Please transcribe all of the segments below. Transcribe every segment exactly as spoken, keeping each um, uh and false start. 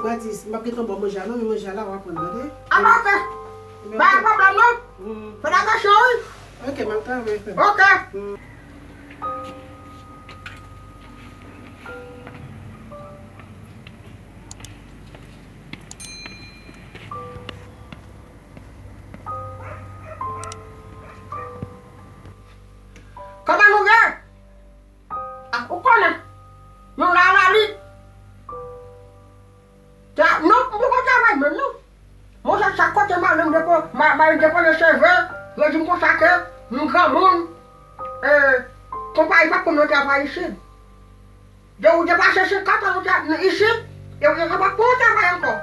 Gwadis, m p ap gentan ba w manje a non, men manje a la w a pran l, tande? A, oke. Pa gen pwoblèm non. Fè atansyon wi. Oke, m ap travay, frè m. Oke. Kòman nou ye? A, ou konnen. Nou la, la li. Ta, non, m poko travay menm non. Monchè, chak kote m ale, m depo, m a, m a depoze seve, yo di m konsa ke m granmoun, e, konpayi p ap konn yon travay isit. De ou depase senkant an nou te ap isit, e ou te kapab pran yon travay ankò.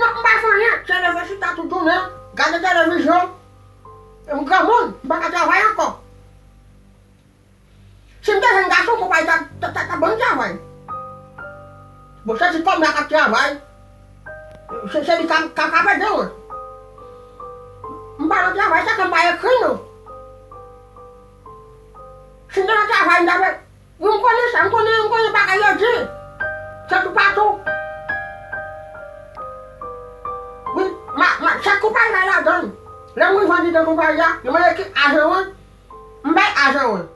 Non, m pa fè anyen, se leve chita tout jounen, gade televizyon. E m granmoun, m pa ka travay ankò. Si m te jèn gason, konpayi ta, ta, ta, ta ban m travay. Bon, se ti kòm la k ap travay. Se, se li k ap, k ap, k ap ede mwen. M pa nan travay, se ke m pa ekri non. Si m te nan travay, m t ap, wi, m konnen sa, m konnen, m konnen bagay yo di. Se toupatou. Wi, ma, ma, chak konpayi la ladan l. Lè m rive anndan konpayi a, yo mande ki ajan mwen, m bay ajan mwen.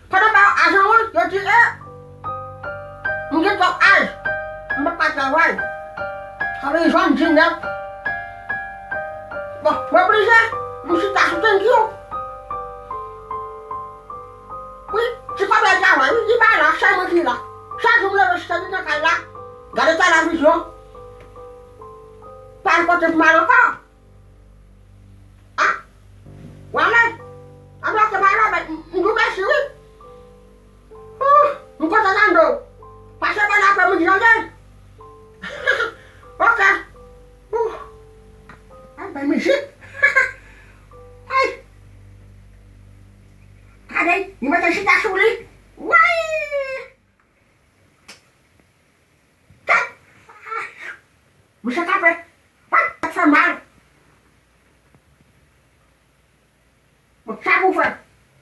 Pandan m bay yo ajan mwen, yo di, e, m gen twòp aj, m p ap ka travay. Sa vle di, jan m di nèt. Bon, mwen oblije, m chita sou thank you. Wi, ti kòb la travay, wi, li pa la, sèl mwen ki la. Chak jou m leve, chita vin nan kay la, gade televizyon. Pa gen kote pou m al ankò. A? W ale? Anben, oke, pa gen pwoblèm, m, m di w mèsi, wi. Ouh, m kontan tande w. Pase bòn aprèmidi, tande? Oke. Ouh. Ay, bay mizik. Ay. Gade, li mete chita sou li. Way! Tèt! Misye kanpe. Wè, tèt fè mal. Bon, sa pou fè.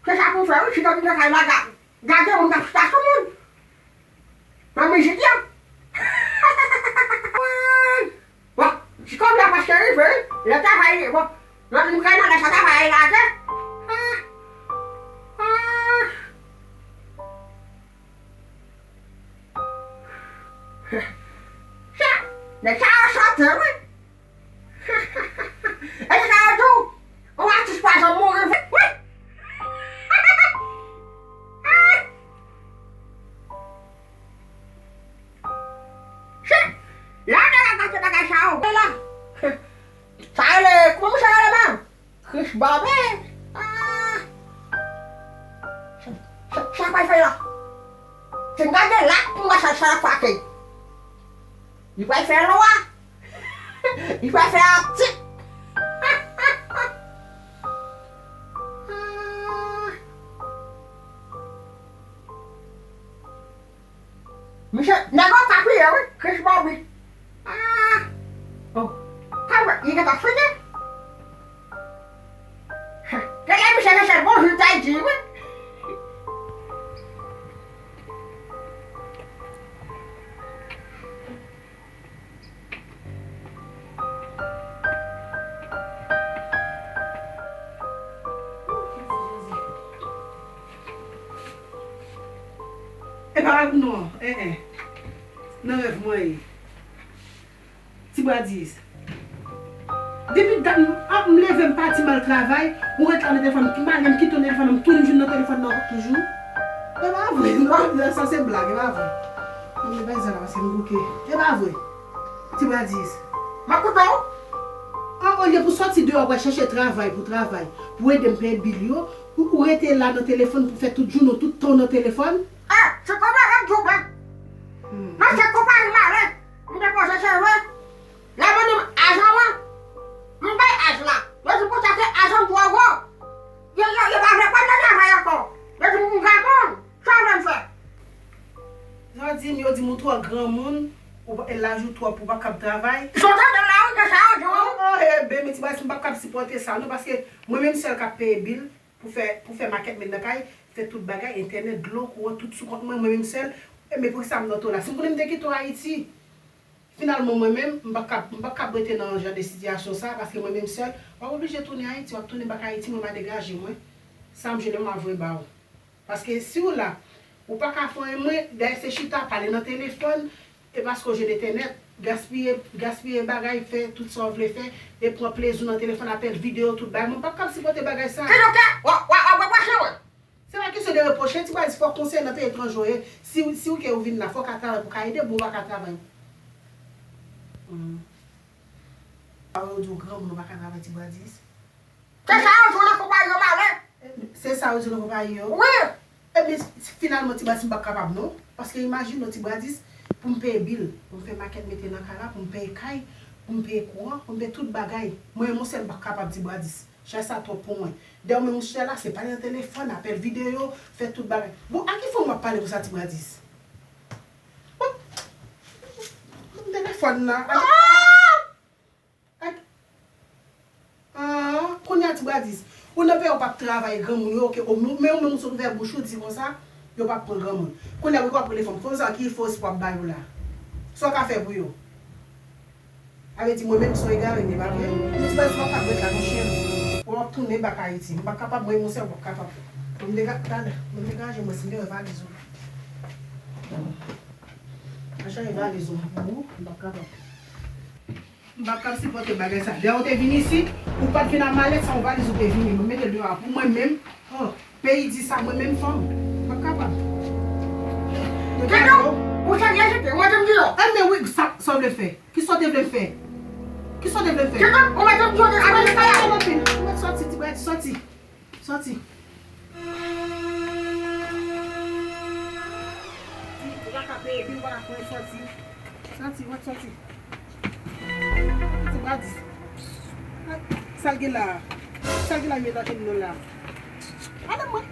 Se sa pou fè, wi, si w vin nan kay la, ga-, gade moun k ap chita sou moun. Nan mizik yo. Bon, si kòm la prèske rive, wi. Lè travay, bon, lòt moun kay nan lè sa travay lage. Ah. Ah. Sa, nèg sa yo chante, wi. E sa yo di w, yon atis pa janm mouri vre. Wi. Chè, lè w te ka gade bagay sa yo, la. Sa rele, kòman misye rele menm? Chris Bobby. Ah. Sa, sa, sa pral fè la. Se m gade la pou m wè sa, sa l ap fè. Li pral fè lwa. Li pral fè atik. Misye, nèg yo ka kriye, wi, Chris Bobby. Ah! Oh, kalme, li gentan fini. Gade misye nan sèl bonjou l ta di, wi. E pa rèv non, en, en. Nan rèv mwen ye. Ti Bradis. Depi dat m, ap, m leve, m pati, m al travay, ou ret la nan telefòn, m ale, m kite w nan telefòn, m tounen vin nan telefòn nan toujou. E pa vre, non, sa se blag, e pa vre. Ann, bay zèl la, paske m bouke. E pa vre. Ti Bradis. M ap koute w. An, olye pou sòti deyò, pou al chèche travay, pou travay, pou ede m peye bil yo, ou, ou rete la nan telefòn, pou fè tout jounen w, tout tan w nan telefòn. Ah, se kòman m ap di w, men. Hmm. Mwen se konpayi m ale. M depoze seve. Lè yo mande m ajan mwen, m bay aj la. Yo di konsa ke ajan m twò gwo. Yo, yo, yo pa vle pran m nan travay ankò. Yo di m granmoun. Sa w vle m fè? Sa w di m, yo di m ou twò granmoun, ou pa, laj ou twòp, ou pa kab travay. Sa w tande la, wi, ke sa yo di w. Oh, oh, eh, ben, men ti baz, m pa kab sipòte sa, non, paske mwen menm sèl k ap peye bil, pou fè, pou fè makèt men nan kay, fè tout bagay, entènèt, dlo, kouran, tout sou kont mwen, mwen menm sèl. E men poukisa m nan to la? Si m konnen m te kite w Ayiti, finalman mwen menm, m pa kab, m pa kab rete nan jan de sitiyasyon sa, paske mwen menm sèl, w ap oblije tounen Ayiti, w ap tounen bak Ayiti, mwen m a degaje mwen. Sa m jwenn, m a voye ba w. Paske si w la, ou pa ka fè anyen, mwen, dèyè se chita, pale nan telefòn, e paske w jwenn entènèt, gaspiye, gaspiye bagay, fè tout sa w vle fè, e pran plezi w nan telefòn, apèl videyo, tout bagay. Mwen pa kab sipòte bagay sa. Kidonk, w, w, w ap repwoche, wi. Se pa kesyon de repwoche, Ti Bwadis, fò konsèy nan peyi etranje w ye. Si, si w ke ou vin la, fò w ka travay pou w ka ede, bon, ou pa ka travay. Hmm. Sa yo di w granmoun ou pa ka travay, Ti Bwadis. Se sa yo di w nan konpayi yo malè. Se sa yo di w nan konpayi yo? Wi. Ebyen, finalman, Ti Bwadis, m p ap kapab non. Paske imajine w, Ti Bwadis, pou m peye bil, pou m fè makèt mete nan kay la, pou m peye kay, pou m peye kouran, pou m peye tout bagay. Mwen, mwen sèl m p ap kapab, Ti Bwadis. Chay sa twòp pou mwen. Dèyè w menm ou chita la, se pale nan telefòn, apèl videyo, fè tout bagay. Bon, a ki fanm w ap pale konsa, Ti Bwadis? Bon, m telefòn nan. A, a, a, kounye a, Ti Bwadis. Ou nan peyi w p ap travay granmoun yo, oke, o, men ou menm ou sot ouvè bouch ou di konsa, yo p ap pran granmoun. Kounye a, wi, w ap rele fanm. Fanm sa, ki fo espwa w ap ba yo la? Sa w ka fè pou yo? Sa vle di mwen menm se yon egare m ye, pa vre? Ti Bwadis, m p ap ka ret la, monchè. W ap tounen bak Ayiti. M p ap kapab, mwen, monchè, m p ap kapab. Mwen, m dega-, talè, mwen, m degaje mwen, si m te wè valiz ou. Al chache valiz ou pou ou, m p ap kapab. M p ap kab sipòte bagay sa. Dèyè ou te vin isit, ou pa t vin ak malèt sa, yon valiz ou te vini. Mwen mete l deyò a pou mwen menm. Oh. Peyi di sa, mwen menm fanm, m p ap kapab. Kidonk, ou serye, Jepe, ou mete m deyò? Enben wi, sa, sa w vle fè? Kisa w te vle m fè? Kisa w te vle m fè? Kidonk, ou mete m deyò de, a mete m deyò. Ou mèt sòti, Ti Bwadis, sòti. Sòti. Di, ou pa ka peye bil, ou pa ka fè anyen, sòti. Sòti, ou mèt sòti. Ti Bwadis. Sa l gen la a? Sa l gen la, melanje m nan la a? Ale mwen.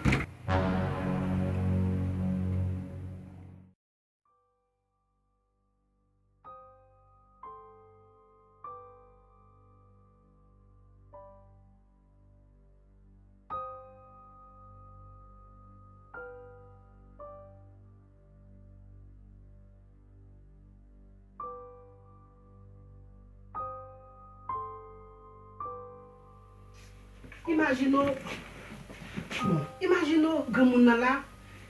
Imajine w, bon, imajine w, granmoun nan la,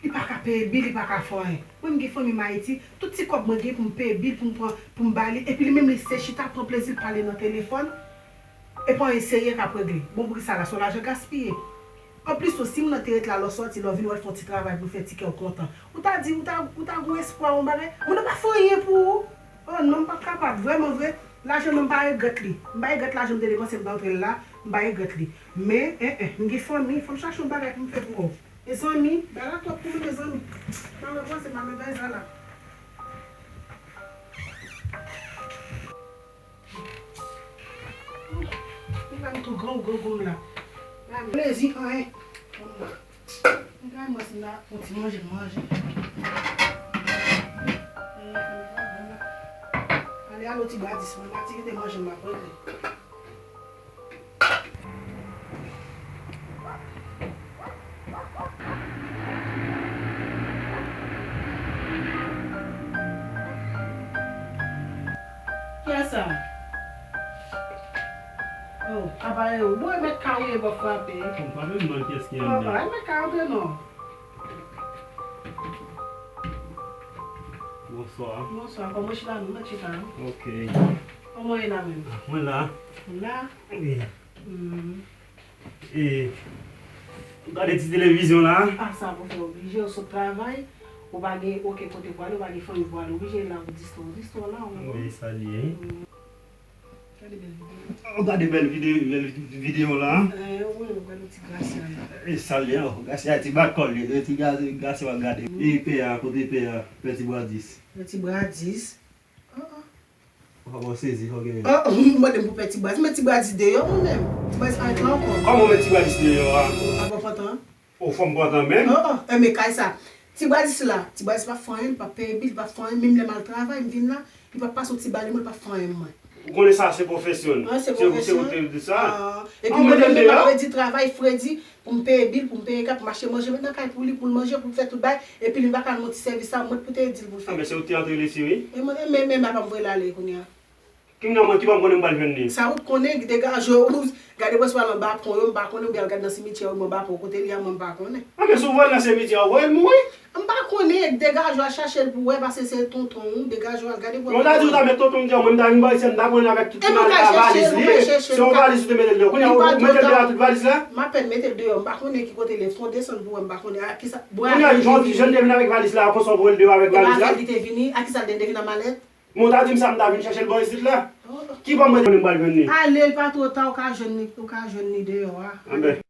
li pa ka peye bil, li pa ka fè anyen. Mwen, m gen fanmi m Ayiti, tout ti kòb mwen gen pou m peye bil, pou m pran, pou m ba li, epi li menm li se chita, pran plezi l, pale nan telefòn. E pa anyen serye k ap regle. Bon, poukisa la? Se yon lajan gaspiye. Anplis tou, si moun nan te ret la, lè w sòti, lè w vin, w al fè yon ti travay pou l fè ti kè w kontan. Ou ta di, ou ta, ou ta gen yon espwa, yon bagay. Moun nan pa fè anyen pou ou. Oh non, m p ap kapab. Vrèman vre, lajan nan m pa regrèt li. M pa regrèt lajan m te depanse m t antre l la. M pa regrèt li. Men, en, en, m gen fanmi, fò m chache yon bagay pou m fè pou ou. Mezanmi, bagay twòp pou mwen, mezanmi. M pa repanse, m pa repanse la. Li pa m tou gran, gran, gran la. Plezi anyen. M kay mwen si m ta pran ti manje m manje. Ale, alo, Ti Bwadis, mwen, m ap ti kite manje m ap regle. Kiyès sa? Oh, apa e ou? Bon, e mèt kay ou ye, w ap frape. Bon, pa menm mal kiyès ki anndan. Apa, e mèt kay ou te non. Bonswa. Bonswa, kòman w chita nou? Mèt chita non. Ok. Kòman w ye la menm? Mwen la. Ou la? Wi. Hmm. E, ou gade ti televizyon la? A, sa pou fè oblije, ou sot travay, ou pa gen okenn kote pou ale, ou pa gen fanmi pou ale, oblije la pou distè w, distè w la, ou konprann? Wi, sa l ye. Hmm. Gade bèl videyo. Ou gade bèl videyo, bèl videyo la? Eh, wi, ou gade ti Grasya la. E sa l ye, oh, Grasya ti bat kò l, e ti Gra-, Grasya w ap gade. E pè a, kote pè a, pè Ti Bwadis? Pè Ti Bwadis? Ah, ah. Ou pa bon sezi, fò gen. Ah, ou mande m pou pè Ti Bwadis. Men Ti Bwadis deyò, mwen menm. Ti Bwadis pa ret la ankò. Kòman men Ti Bwadis deyò a? Ou pa bon pantan? Ou fò m pantan menm? Ah, ah, enben kay sa. Ti Bwadis la, Ti Bwadis pa fè anyen, li pa peye bil, li pa fè anyen. Menm lè m al travay, m vin la, li pa pase yon ti bale mwen, li pa fè anyen mwen. Ou konnen sa se pwofesyon l. An, se pwofesyon l. Se ou te di sa. An, epi mwen menm, m ap pèdi travay fredi pou m peye bil, pou m peye kay, pou m achte manje, met nan kay pou li, pou l manje, pou l fè tout bagay. Epi li, m pa ka al nan ti sèvis sa, mwen pou te di l pou l fè. A, men se ou te antre li si, wi. Men mwen, men, men papa m voye l ale kounye a. Kounye a, mwen ki pa m konnen m pral jwenn li. Sa ou konnen, degaje w, gade prensipal anba pon yo, m pa konnen, oubyen al gade nan simityè yo, anba pon, kote li a, mwen m pa konnen. A, men si w voye l nan simityè, ou voye l mouri. M pa konnen, degaje w al chache l pou wè, paske se tonton ou, degaje w al gade pou wè. Mwen ta di w ta met tonton m deyò, mwen m ta vin bò isi a, m ta pran l avèk tout valiz li. Se yon valiz ou te mete l deyò. Kounye a, ou mete l deyò ak tout valiz la? M apèn mete l deyò, m pa konnen ki kote l ye, fò w desann pou wè, m pa konnen. A, kisa, bò a ki jèn te vin avèk valiz la, konsa w voye l deyò avèk valiz la? E pa avè l li te vini, a kisa l te vin a malèt? Mwen ta di m sa, m ta vin chèche l bò isit la. Ki bò mwen te konnen m pral jwenn li? Ale, l pa twò ta, ou ka jwenn li, ou ka jwenn li deyò a. Anben.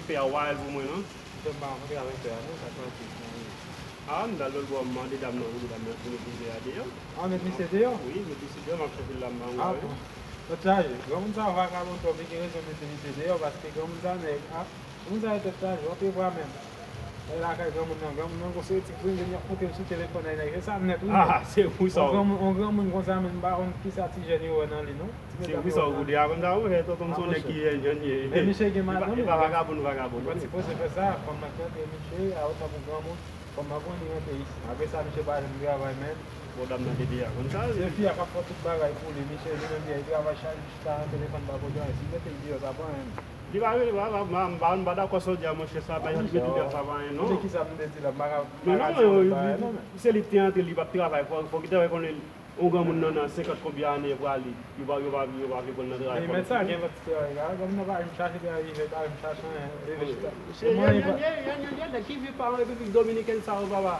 Epe a, w pa wè l pou mwen, non? Misye, m pa rankontre avèk pè a, non, sa k pral plis nan li. A, m t al lòt bò, m mande dam nan pou dam nan vin mete pè a deyò. A, met misye deyò? Wi, met misye deyò, m ap chèche l la, m pa wè l. A, bon. Tèt chaje. Granmoun sa a vakabon twòp, li gen rezon mete misye deyò, paske granmoun sa a nèg, a, granmoun sa a tèt chaje, w ap vwa menm. Lè lakay granmoun nan, granmoun nan gon seri ti grenn grenn y ap monte l sou telefòn, ay, nèg, se sa nèt, wi. A, se pou sa. On granmoun, on granmoun konsa, men m pa konn kisa ti jèn yo wè nan li, non. Se pou sa ou goude a konsa, wi, tonton m se yon nèg ki jèn, jèn ye. Men misye gen madanm, li pa vakabon, vakabon. Li pa t sipoze fè sa, fanm nan ki antre misye, a, tankou granmoun, fanm nan konn li rantre isi. Apre sa, misye pa janm travay, men. Bon, dam nan te di a konn sa. Se fi a k ap fè tout bagay pou li, misye li menm li travay chak jou chita nan telefòn pa pote anyen. Si l mete l deyò, sa pa anyen. Li pa vle, li pa, pa, pa, pa, m pa dakò sa w di a, monchè, sa pa janm mete l deyò, sa pa anyen, non. Kote kisa m te di la, m pa ka, m pa ka di yon bagay, non, men. Se li ki te antre, li p ap travay, fò, fò ki travay konnen yon granmoun nan, nan senkant konbyen ane prale, yo pa, yo pa, yo pa vle pran l nan travay. Men mèt sa gen lòt travay la, granmoun nan pa janm chache travay, li pa janm chache anyen, leve chita. Se jèn, jèn, jèn, jèn, jèn, nèg ki viv pa an Repiblik Dominikèn sa yo, papa.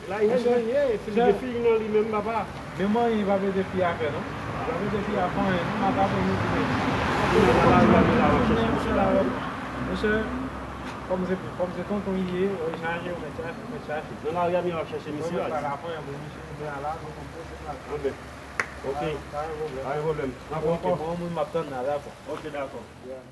La, jèn, jèn, ye, fil, gen feeling nan li menm, papa. Men manyen pa plede fi a fè, non. Pa plede fi a fè anyen, non, m ap aprann nou tou. Mesye, kòm se, kòm se tonton li ye, ou chache, ou mèt chache, ou mèt chache. Nan lari a, m ap chache misye. Mwen, mwen pa ka fè anyen pou misye, men a la, nou konn poze plas. Anben. Ok. Pa gen pwoblèm. Pa gen pwoblèm. N ap wè ankò. Ok, bon, moun, m ap tann la, dakò. Ok, dakò. Yeah.